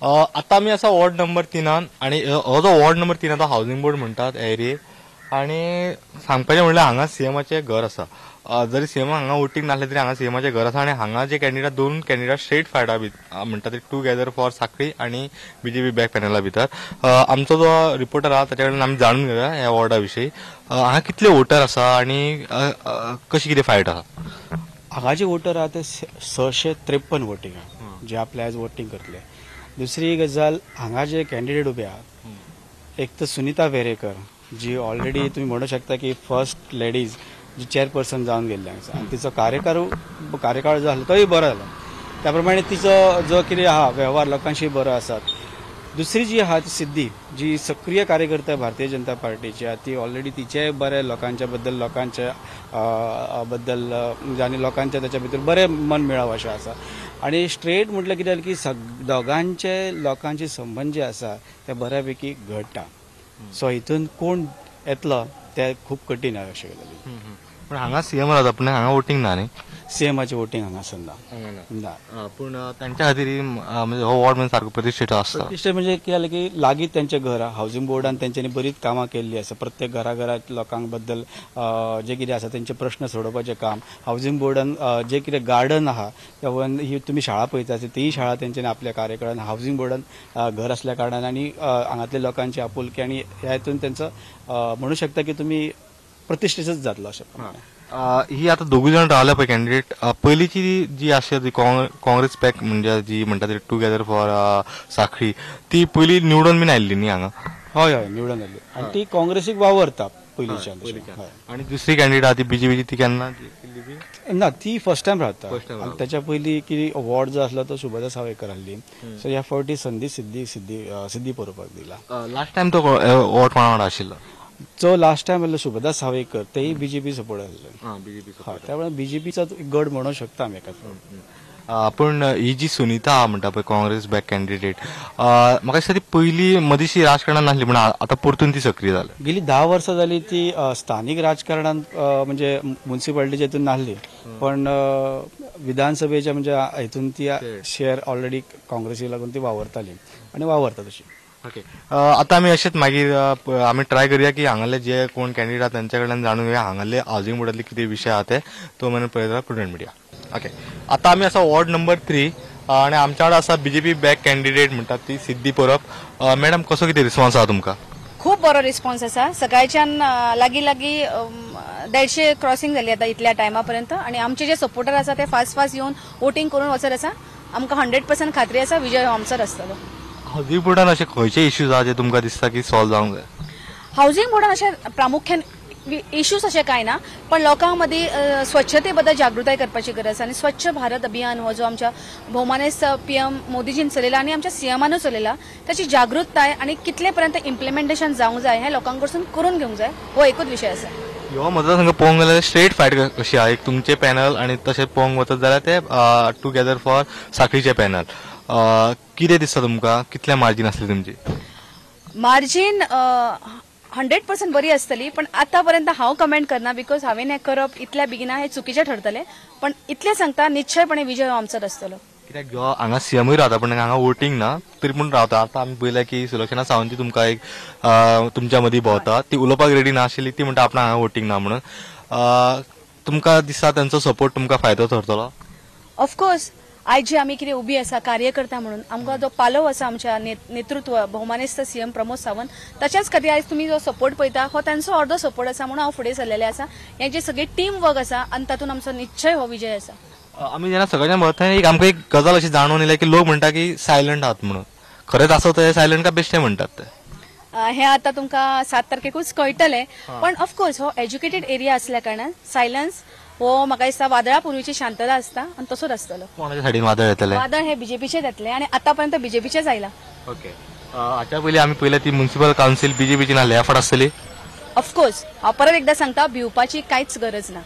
आता आमी आसा वॉर्ड नंबर 3 आनी हो जो वॉर्ड नंबर 3 तो हावसिंग बोर्ड म्हणटात एरिये आनी सांगपाचें म्हणल्यार हांगा सीएमाचें घर आसा. जरी सीएम हांगा वोटींग नासलें तरी हांगा सीएमाचें घर आसा आनी हांगा जे कॅन्डिडेट दोन कॅन्डिडेट स्ट्रेट फायटा म्हणटा ते टुगेदर फॉर साखळी आनी बीजेपी बॅक पॅनला भितर. आमचो जो रिपोर्टर आसा ताच्या कडल्यान आमी जाणून घेवया ह्या वॉर्डा विशीं. हांगा कितले वोटर आसा आनी कशी कितें फायट आसा? हांगा जे वोटर आहा ते 653 वोटींग आहा जे आपले आयज वोटींग करतले. दुसरी गजाल, हांगा जे कॅन्डिडेट उबे आहा एक तर सुनीता वेरेकर जी ऑलरेडी तुम्ही म्हणू शकता की फर्स्ट लेडीज जी चेअरपर्सन जावन गेल्ली आसा आनी तिचो कार्यकाळ जो आसलो तोय बरो जालो. त्या प्रमाणे तिचो जो कितें आहा वेव्हार लोकांशी बरो आसा. दुसरी जी आहा ती सिद्धी जी सक्रीय कार्यकर्ता भारतीय जनता पार्टीची आहा ती ऑलरेडी तिचे बरे लोकांच्या बद्दल लोकांच्या बद्दल आनी लोकांच्या ताच्या भितर बरे मन मेळाव अशें आसा. आनी स्ट्रेट म्हटल्यार कितें जालें की दोगांचे लोकांचे संबंद जे आसा ते बऱ्यापैकी घडटा. सो हितून कोण येतलो ते खूब कठीण आहा अशें गजाली. पूण हांगा सीएम रावता पूण हांगा वोटींग ना न्ही? सीएमाचें वोटींग हांगासर ना. ना, पूण तांच्या खातीर म्हणजे हो वॉर्ड म्हणजे सारको प्रतिश्ठीत आसता. प्रतिश्ठीत म्हणजे कितें जालें की लागींच तेंचें घर आहा. हावसिंग बोर्डान तेंच्यांनी बरीच कामां केल्लीं आसा. प्रत्येक घराघरांत लोकांक बद्दल जे कितें आसा तेंचे प्रश्न सोडोवपाचें काम हावसिंग बोर्डान जे कितें गार्डन आहा ही तुमी शाळा पळयता तीय शाळा तेंच्यांनी आपल्या कार्यकाळान हावसिंग बोर्डान घर आसल्या कारणान आनी हांगांतल्या लोकांची आपुलकी आनी ह्या हितून तेंचो म्हणू शकता की तुमी प्रतिश्ठीतच जातलो अशें. ही आता दोगूय जाण रावले पळय कॅन्डिडेट. पयलींची जी आशिल्ली ती काँग्रेस पॅक म्हणजे जी म्हणटा ती टुगेदर फॉर साखळी ती पयली निवडून बीन आयिल्ली न्ही हांगा? हय हय, निवडून आयिल्ली आनी ती काँग्रेसीक वावरता पयलींच्यान. आनी दुसरी कॅन्डिडेट आहा ती बीजेपीची ती केन्ना ना, ती फर्स्ट टायम रावता. आनी ताच्या पयलीं की वॉर्ड जो आसलो तो सुभद्रा सावयकर आहली. सो ह्या फावटी संदी सिद्धी सिद्धी सिद्धी परोपाक दिला. लास्ट टायम तो वॉर्ड कोणा वांगडा आशिल्लो? जो लास्ट टायम आसलो सुभद्रा सावयकर तेय बीजेपी सपोर्ट आसले. बीजेपी त्यामुळे बीजेपीचा गड म्हणू शकता आमी एका. पूण ही जी सुनीता म्हणटा पळय काँग्रेस बॅक कॅन्डिडेट, म्हाका दिसता ती पयली मदींशी राजकारणान नासली पूण आतां परतून ती सक्रीय जाल्या. गेली 10 वर्सां जाली ती स्थानीक राजकारणान म्हणजे म्युनिसिपालिटीच्या हितून नासली पण विधानसभेच्या म्हणजे हितून ती शेअर ऑलरेडी काँग्रेसीक लागून ती वावरताली आनी वावरता तशी. ओके, आतां आमी अशेंच मागीर आमी ट्राय करुया की हांगाले जे कोण कॅन्डिडेट आहा तेंच्या कडल्यान जाणून घेवया हांगाले हावसिंग बोर्डांतले कितें विशय आहा ते. तो मेरेन पळयता प्रुडंट मिडिया. ओके, आतां आमी आसा वॉर्ड नंबर 3 आनी आमच्या वांगडा आसा बीजेपी बॅक कॅन्डिडेट म्हणटात ती सिद्धी परब. मॅडम, कसो कितें रिस्पॉन्स आहा तुमकां? खूब बरो रिस्पॉन्स आसा. सकाळच्यान लागीं लागीं 150 क्रॉसिंग जाली आतां इतल्या टायमा पर्यंत आनी आमचे जे सपोर्टर आसा ते फास्ट फास्ट येवन वोटींग करून वचत आसा. आमकां 100% खात्री आसा विजय हो आमचोच आसतलो. हावसिंग बोर्डान अशे खंयचे इश्यूज आहा जे तुमकां दिसता की सॉल्व जावंक जाय? हावसिंग बोर्डान अशे प्रामुख्यान इश्यूज अशे कांय ना, पण लोकां मदीं स्वच्छते बद्दल जागृताय करपाची गरज आसा. आनी स्वच्छ भारत अभियान हो जो आमच्या भोवमानेस्त पीएम मोदीजीन चलयला आनी आमच्या सीएमानूय चलयला ताची जागृताय आनी कितले पर्यंत इम्प्लिमेंटेशन जावंक जाय हें लोकां कडसून करून घेवंक जाय, हो एकूच विशय आसा. ह्यो मतदारसंघ पळोवंक गेल्यार स्ट्रेट फायट कशी आहा, एक तुमचें पॅनल आनी तशें पळोवंक वचत जाल्यार ते टुगेदर फॉर साखळीचें पॅनल. कितें दिसता तुमकां कितलें मार्जीन आसली तुमची? मार्जीन 100% बरी आसतली, पण आतां पर्यंत हांव कमेंट करना because हांवें हें करप इतल्या बेगिना हें चुकीचें ठरतलें. पण इतलें सांगता निश्चयपणे विजय हो आमचोच आसतलो. कित्याक हांगा सीएमूय रावता पण हांगा वोटींग ना तरी पूण रावता. आतां आमी पळयलें की सुलक्षणा सावंत तुमकां एक तुमच्या मदीं भोंवता, ती उलोवपाक रेडी नाशिल्ली, ती म्हणटा आपणाक हांगा वोटींग ना म्हणून. तुमकां दिसता तेंचो सपोर्ट तुमकां फायदो थरतलो? ऑफकोर्स, आयज जी आमी कितें उबी आसा कार्यकर्ता म्हणून आमकां जो पालव आसा आमच्या नेतृत्व भोवमानेस्त सीएम प्रमोद सावंत ताच्याच खातीर आयज तुमी जो सपोर्ट पळयता हो तांचो अर्दो सपोर्ट आसा म्हणून हांव फुडें सरलेलें आसा. हें जे सगळें टीम वर्क आसा आनी तातूंत आमचो निश्चय हो विजय आसा. आमी जेन्ना सगळ्यांच्या मतान एक आमकां एक गजाल अशी जाणून येयल्या की लोक म्हणटा की सायलंट आहात म्हणून, खरेंच आसत ते सायलंट काय बेश्टे म्हणटात ते? हें आतां तुमकां 7 तारखेकूच कळटलें. पण ऑफकोर्स हो एज्युकेटेड एरिया आसल्या कारणान सायलन्स हो म्हाका दिसता वादळा पूर्वीची शांतता आसता आनी तसोच आसतलो. कोणाच्या सायडीन वादळ येतलें? वादळ हे बीजेपीचेच येतलें आनी आतां पर्यंत बीजेपीचेच आयला. ओके, हाच्या पयलीं आमी पळयलें ती म्युनिसिपल कावन्सील बीजेपीची नासली, ह्या फावट आसतली? ऑफकोर्स, हांव परत एकदां सांगता भिवपाची कांयच गरज ना.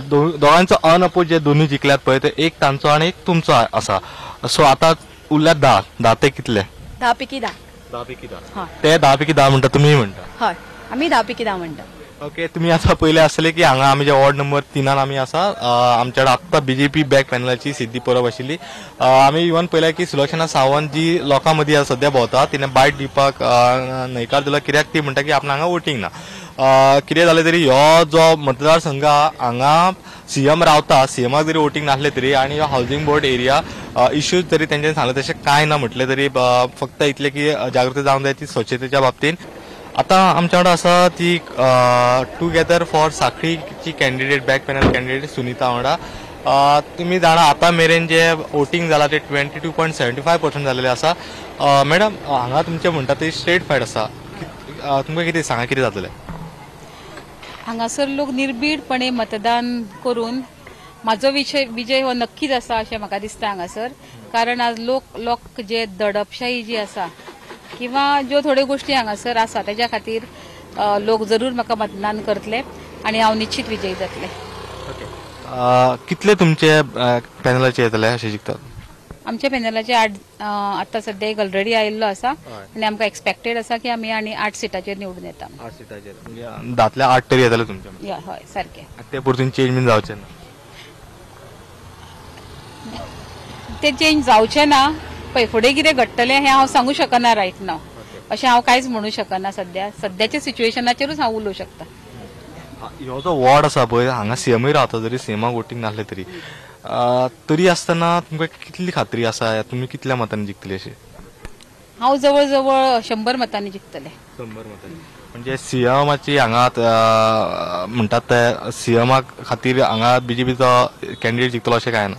दोगांचो अनअपोज जे दोनूय जिखल्यात पळय ते एक तांचो आनी एक तुमचो आसा. सो आतां उरल्यात 10, 10 ते कितले? 10 पैकी 10. 10 पैकी 10. ते 10 पैकी 10 म्हणटा, तुमी म्हणटा? हय, आमी 10 पैकी 10 म्हणटा. ओके, तुमी आतां पयले आसले की हांगा आमी जे वॉर्ड नंबर 3 आमी आसा. आमच्या आत्तां बीजेपी बॅक पॅनलाची सिद्धी परब आशिल्ली. आमी इवन पळयलें की सुलक्षणा सावंत जी लोकां मदीं सद्या भोंवता तिणें बायट दिवपाक न्हयकार दिलो, कित्याक ती म्हणटा की आपणाक हांगा वोटींग ना. कितें जालें तरी ह्यो जो मतदारसंघ हांगा सीएम रावता, सीएमाक जरी वोटींग नासलें तरी आनी ह्यो हावजींग बोर्ड एरिया इश्यूज तरी तेंच्यांनी सांगलें तशें कांय ना म्हटलें तरी फक्त इतलें की जागृती जावंक जाय ती स्वच्छतेच्या बाबतींत. आतां आमच्या वांगडा आसा ती टुगेदर फॉर साखळीची candidate, back panel candidate Sunita वांगडा. तुमी जाणा आतां मेरेन जे वोटींग जाला ते 22.75% जालेलें आसा. मॅडम, हांगा तुमचें म्हणटा ते स्ट्रेट फायट आसा, तुमकां कितें सांगा कितें जातलें? हांगासर लोक निर्भीडपणे मतदान करून म्हाजो विजय हो नक्कीच आसा अशें म्हाका दिसता हांगासर. कारण आज लोक जे दडपशाही जी आसा किंवा ज्यो थोड्यो गोश्टी हांगासर आसा तेज्या खातीर लोक जरूर म्हाका मतदान करतले आनी हांव निश्चित विजयी जातले. कितले तुमचे पॅनलाचे येतले अशें जिखतात? आमच्या पॅनलाचे 8 आतां सद्या एक ऑलरेडी आयिल्लो आसा आनी आमकां एक्सपेक्टेड आसा की आमी आनी 8 सिटाचेर निवडून येता. 8 सिटाचेर म्हणजे 10तल्या 8 तरी येतले तुमचे? हय, सारकें. ते परतून चेंज बीन जावचें ना? ते चेंज जावचें ना. पळय फुडें कितें घडटलें हें हांव सांगू शकना रायट नाव, अशें हांव कांयच म्हणू शकना. सद्याच्या सिच्युएशनाचेरूच हांव उलोवं शकता. ह्यो जो वॉर्ड आसा पळय हांगा सीएमूय रावता, जरी सीएमाक वोटींग नासलें तरी तरी आसतना तुमकां कितली खात्री आसा तुमी कितल्या मतांनी जिखतली अशें? हांव जवळ जवळ 100 मतांनी जिखतलें. 100 मतांनी म्हणजे सीएमाची हांगा म्हणटात ते सीएमा खातीर हांगा बीजेपीचो कॅन्डिडेट जिखतलो अशें कांय ना?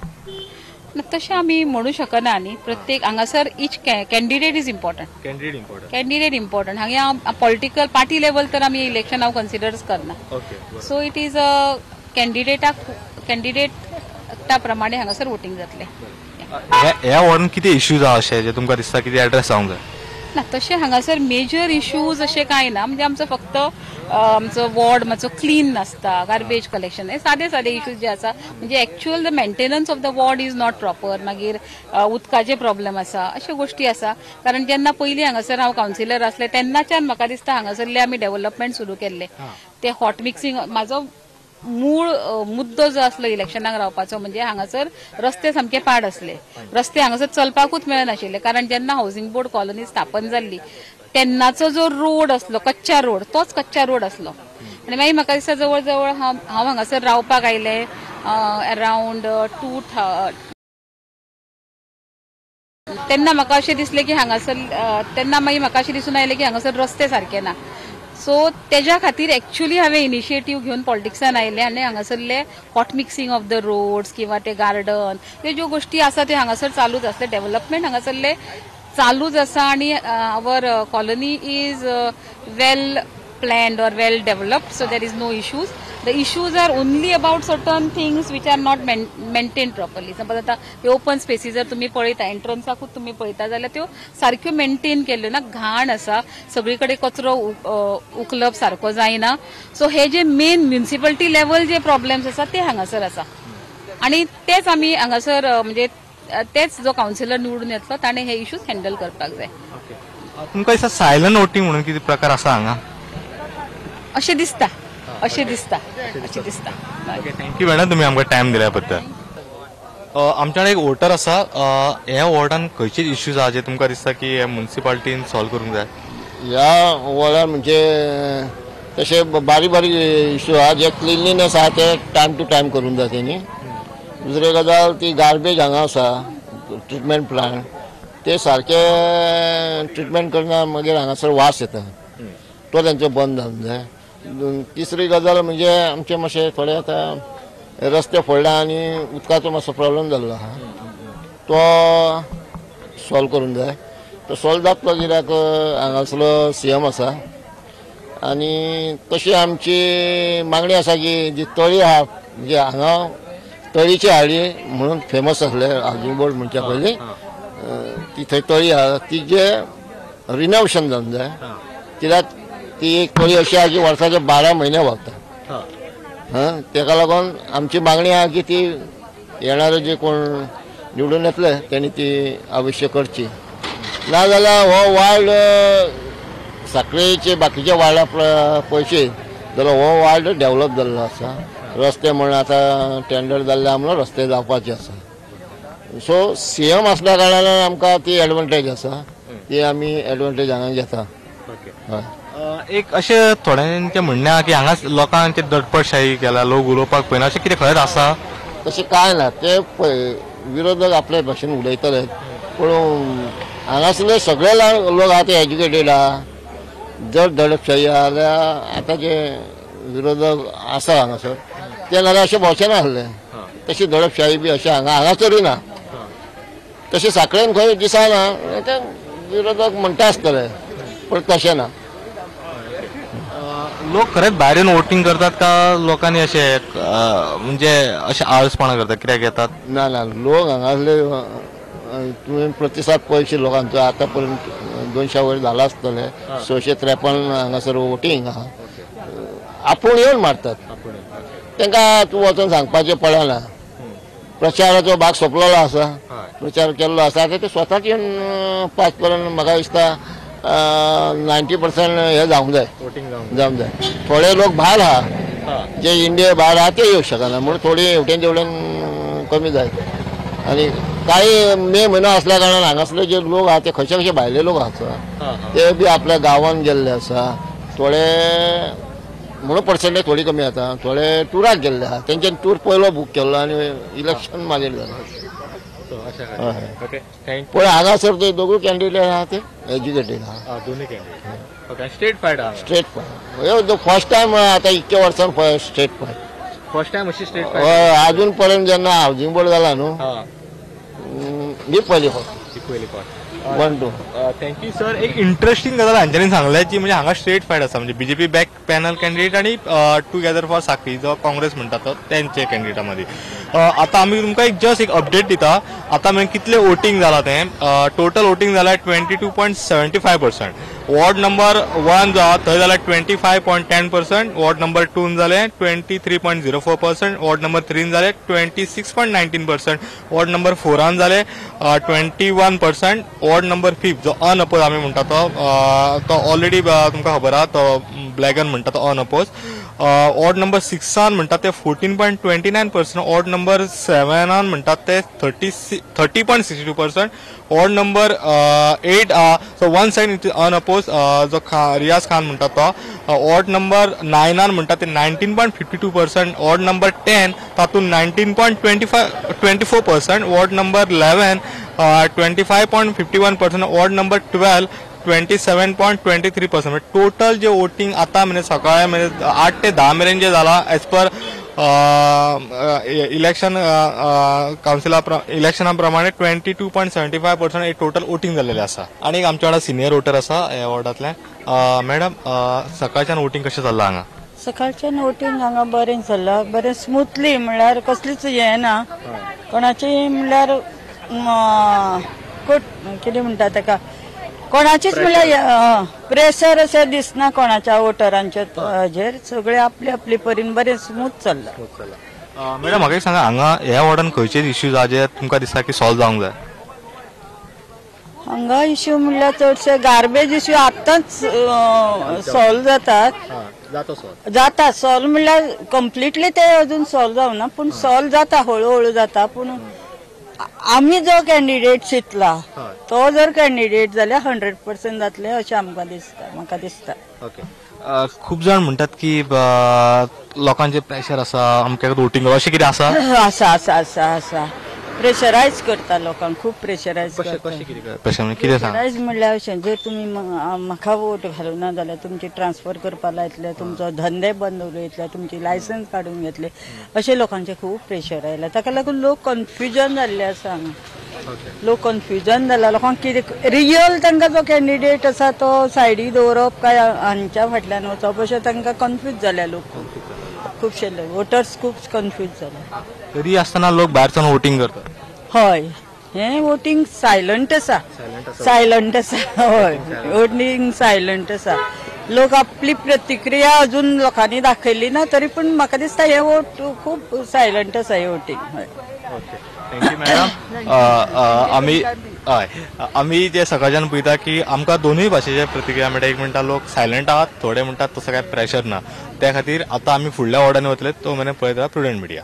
तशें आमी म्हणू शकना न्ही. प्रत्येक हांगासर each candidate is important. Candidate important. हांगा पॉलिटिकल पार्टी लेवल तर आमी इलेक्शन हांव कन्सिडर्स करना. सो it is a कॅन्डिडेटा प्रमाणे हांगासर वोटींग जातलें. ह्या वॉर्डान कितें इश्यूज आसा अशें जे तुमकां दिसता कितें एड्रेस जावंक जाय? ना, तशें हांगासर मेजर इश्यूज अशें कांय ना. म्हणजे आमचो फक्त आमचो वॉर्ड मातसो क्लीन नासता, गार्बेज कलेक्शन हे सादे सादे इश्यूज जे आसा. म्हणजे actual the maintenance of the ward is not proper. मागीर उदकाचे प्रॉब्लेम आसा, अश्यो गोश्टी आसा. कारण जेन्ना पयलीं हांगासर हांव कावन्सिलर आसलें तेन्नाच्यान म्हाका दिसता हांगासरले आमी डेव्हलपमेंट सुरू केल्लें. ते हॉट मिक्सिंग म्हाजो मूळ मुद्दो जो आसलो इलेक्शनाक रावपाचो म्हणजे हांगासर रस्ते सामके पाड आसले, रस्ते हांगासर चलपाकूच मेळनाशिल्ले. कारण जेन्ना हावजींग बोर्ड कॉलनी स्थापन जाल्ली तेन्नाचो जो रोड आसलो कच्चा रोड, तोच कच्चा रोड आसलो. आनी मागीर म्हाका दिसता जवळ जवळ हांव हांगासर रावपाक आयलें अरावंड 2 तेन्ना म्हाका अशें दिसलें की हांगासर तेन्ना मागीर म्हाका अशें दिसून आयलें की हांगासर रस्ते सारके ना. सो तेज्या खातीर एक्चुअली हांवें इनिशिएटीव घेवन पॉलिटिक्सान आयलें आनी हांगासरले hot mixing of the roads किंवा ते गार्डन त्यो ज्यो गोश्टी आसा त्यो हांगासर चालूच आसले. डेव्हलपमेंट हांगासरले चालूच आसा आनी our colony is well planned or well developed, so there is no issues. The issues are only about certain things which are not maintained properly. Suppose आता ओपन स्पेसीस जर तुम्ही पळयता, एंट्रन्साकूच तुम्ही पळयता जाल्यार त्यो सारक्यो मेंटेन केल्ल्यो ना, घाण आसा सगळी कडेन, कचरो उखलप सारको जायना. सो हे जे मेन म्युनिसिपॅलिटी लेवल जे प्रॉब्लेम्स आसा ते हांगासर आसा आनी तेच आमी हांगासर म्हणजे तेच जो कावन्सिलर निवडून येतलो ताणें हे इश्यूज हँडल करपाक जाय. तुमकां दिसता सायलंट वोटींग म्हणून कितें प्रकार आसा हांगा? अशें दिसता, अशें दिसता, अशें दिसता. Thank you madam, तुमी आमकां टायम दिल्या बद्दल. आमच्या एक वोटर आसा, ह्या वॉर्डान खंयचे इश्यूज आहा जे तुमकां दिसता की हे म्युनिसिपालिटीन सॉल्व करूंक जाय? ह्या वॉर्डान म्हणजे तशे बारीक बारीक इश्यू आहा जे क्लिनलीनेस आहा ते टायम टू टायम करूंक जाय तेणी. दुसरी गजाल ती गार्बेज हांगा आसा ट्रिटमेंट प्लांट ते सारके ट्रिटमेंट करना, मागीर हांगासर वास येता तो तेंचो बंद जावंक जाय. तिसरी गजाल म्हणजे आमचे मातशे थोडे आतां रस्ते फोडले आनी उदकाचो मातसो प्रॉब्लेम जाल्लो आहा तो सॉल्व करूंक जाय. तो सॉल्व जातलो कित्याक हांगासलो सी एम आसा आनी तशी आमची मागणी आसा की जी तळी आहा म्हणजे हांगा तळीची हाडी म्हणून फेमस आसले हावजींग बोर्ड म्हणच्या पयलीं, ती थंय तळी आहा तिजें रिनोवेशन जावंक जाय कित्याक ती एक तळी अशी आहा की वर्साचे 12 म्हयने व्हांवता. हां, तेका लागून आमची मागणी आहा की ती येणारे जे कोण निवडून येतले तेणी ती अवश्य करची. नाजाल्यार हो वार्ड साखळेचे बाकीचे वार्डा पयशे जाल्यार हो वार्ड डेवलप जाल्लो आसा. रस्ते म्हण आतां टेंडर जाल्ले आहा म्हणून रस्ते जावपाचे आसा. सो सी एम आसल्या कारणान आमकां ती एडवांटेज आसा, ती आमी एडवांटेज हांगा घेता. हय, एक अशें थोड्यांचें म्हणणें आहा की हांगा लोकांचे दडपशाही केला, लोक उलोवपाक पळयना, अशें कितें खरेंच आसा? तशें कांय ना, ते पळय विरोधक आपले भाशेन उलयतले, पूण हांगासरले सगळे लोक आहा ते एज्युकेटेड आहा. जर दडपशाही आहा जाल्यार आतां जे विरोधक आसा हांगासर ते नाल्यार अशें भोंवचे नासले. तशी दडपशाही बी अशें हांगा हांगासरूय ना, तशें साकळेन खंय दिसना. ते विरोधक म्हणटा आसतले पूण तशें ना. लोक खरेंच भायर येवन वोटींग करतात का लोकांनी अशें म्हणजे अशें आळसपणां करतात, कित्याक येतात? ना ना, लोक हांगासले तुवें प्रतिसाद पयशे लोकांचो आतां पर्यंत 200 वयर जाला आसतले. 653 हांगासर वोटींग आहा. आपूण येवन मारतात, तांकां तूं वचोन सांगपाचें पडना. प्रचाराचो भाग सोंपलेलो आसा, प्रचार केल्लो आसा, आतां ते स्वताच येवन 5 पर्यंत म्हाका दिसता 90% हे जावंक जाय, जावंक जाय. थोडे लोक भायर आहा, जे इंडिया भायर आहा ते येवंक शकना, म्हणून थोडी हेवटेन तेवटेन कमी जाय. आनी कांय मे म्हयनो आसल्या कारणान हांगासले जे लोक आहा ते खंयचे खंयचे भायले लोक आसा ते बी आपल्या गांवान गेल्ले आसा. थोडे म्हणून पर्संटेज थोडी कमी जाता, थोडे टुराक गेल्ले आहा, तेंच्यानी टूर पयलो बूक केल्लो आनी इलेक्शन मागीर जालें. पूण हांगासर ते दोगूय कॅन्डिडेट आहा ते एज्युकेटेड आहा, दोनूय कॅन्डिडेट. स्ट्रेट फायट आहा, स्ट्रेट फायट. फर्स्ट टायम आतां इतक्या वर्सान स्ट्रेट फायट, फर्स्ट टायम अशी स्ट्रेट फायट. हय, अजून पर्यंत जेन्ना हावजींग बोर्ड जाला न्हू, ही पयली फावट, पयली फावट. 1 2. Thank you sir. एक इंटरेस्टिंग गजाल हांच्यानी सांगलें की म्हणजे हांगा स्ट्रेट फायट आसा, म्हणजे बीजेपी बॅक पॅनल कॅन्डिडेट आनी टुगेदर फॉर साखळी जो काँग्रेस म्हणटा तो तेंचे कॅन्डिडेटा मदीं. आतां आमी तुमकां एक जस्ट एक अपडेट दिता. आतां मेरेन कितलें वोटींग जालां तें, टोटल वोटींग जालां 22.75%. वॉर्ड नंबर 1 जो आहा थंय जाल्यार 25.10%, वॉर्ड नंबर 2 जालें 23.04%, वॉर्ड नंबर 3 जालें 26.19%, वॉर्ड नंबर 4 जालें 21%, वॉर्ड नंबर 5 जो अनअपोज आमी म्हणटा तो तो ऑलरेडी तुमकां खबर आहा, तो ब्लॅगन म्हणटा तो अनअपोज. वॉर्ड नंबर 6 म्हणटा ते 14.29%, वॉर्ड नंबर 7 म्हणटात ते 30.62%, ward number 8 so one side it unoppose जो रियाज खान म्हणटा तो, वॉर्ड नंबर 9 म्हणटा ते 19.52%, वॉर्ड नंबर 10 तातूंत 19.24%, ward number 11 25.51%, ward number 12 27.23%. Total जे वोटींग आतां म्हणजे सकाळी म्हणजे 8 ते 10 मेरेन जे जाला एज पर इलेक्शन कावन्सिला इलेक्शना प्रमाणे 22.75% हे टोटल वोटींग जाल्लेलें आसा. आनी एक आमच्या वांगडा सिनियर वोटर आसा ह्या वॉर्डांतल्यान. मॅडम, सकाळच्यान वोटींग कशें चल्लां हांगा? सकाळच्यान वोटींग हांगा बरें चल्लां, बरें स्मुथली, म्हणल्यार कसलीच हें ना कोणाची, म्हणल्यार कितें म्हणटा ताका, कोणाचीच म्हणल्यार प्रेशर अशें दिसना कोणाच्या वोटरांच्या हेजेर. सगळे आपले आपले परीन बरें स्मूथ चल्लां. मॅडम, म्हाका एक सांगा, हांगा ह्या वॉर्डान खंयचे इश्यूज आहा जे तुमकां दिसता की सॉल्व जावंक जाय? हांगा इश्यू म्हणल्यार चडशे गार्बेज इश्यू आतांच सॉल्व जातात, जाता सॉल्व म्हणल्यार कंप्लिटली ते अजून सॉल्व जावना, पूण सॉल्व जाता, हळूहळू जाता. पूण आमी जो कॅन्डिडेट चिंतला तो जर कॅन्डिडेट जाल्यार 100% जातले अशें आमकां दिसता, म्हाका दिसता. ओके, खूब जाण म्हणटात की लोकांचे प्रेशर आसा अमक्या वोटींग, अशें कितें आसा? आसा आसा आसा आसा, प्रेशरायज करता लोकांक, खूब प्रेशरायज करता. प्रेशरायज म्हणल्यार अशें, जर तुमी म्हाका वोट घालूना जाल्यार तुमची ट्रान्सफर करपा लायतले, तुमचो धंदे बंद उडयतले, तुमची लायसन्स काडून घेतले, अशें लोकांचें खूब प्रेशर आयलां. ताका लागून लोक कन्फ्युजन जाल्ले आसा हांगा. लोक कन्फ्युजन जाला, लोकांक कितें रियल तांकां जो कॅन्डिडेट आसा तो सायडीक दवरप काय हांच्या फाटल्यान वचप, अशें तांकां कन्फ्यूज जाल्या लोक, खुबशे वोटर्स खूब कन्फ्यूज जाले. तरी आसतना लोक भायर सावन वोटींग करतात. हय, हें वोटींग सायलंट आसा, सायलंट आसा. हय, वोटींग सायलंट आसा. लोक आपली प्रतिक्रिया अजून लोकांनी दाखयली ना, तरी पूण म्हाका दिसता हे वोट खूब सायलंट आसा हे voting. Okay, thank you madam. आमी हय आमी जे सकाळच्यान पळयता की आमकां दोनूय भाशेचे प्रतिक्रिया मेळटा. एक म्हणटा लोक सायलंट आहात, थोडे म्हणटात तसो काय प्रेशर ना. त्या खातीर आतां आमी फुडल्या वॉर्डांनी वतले, तो मेरेन पळयत राहा प्रुडंट मिडिया.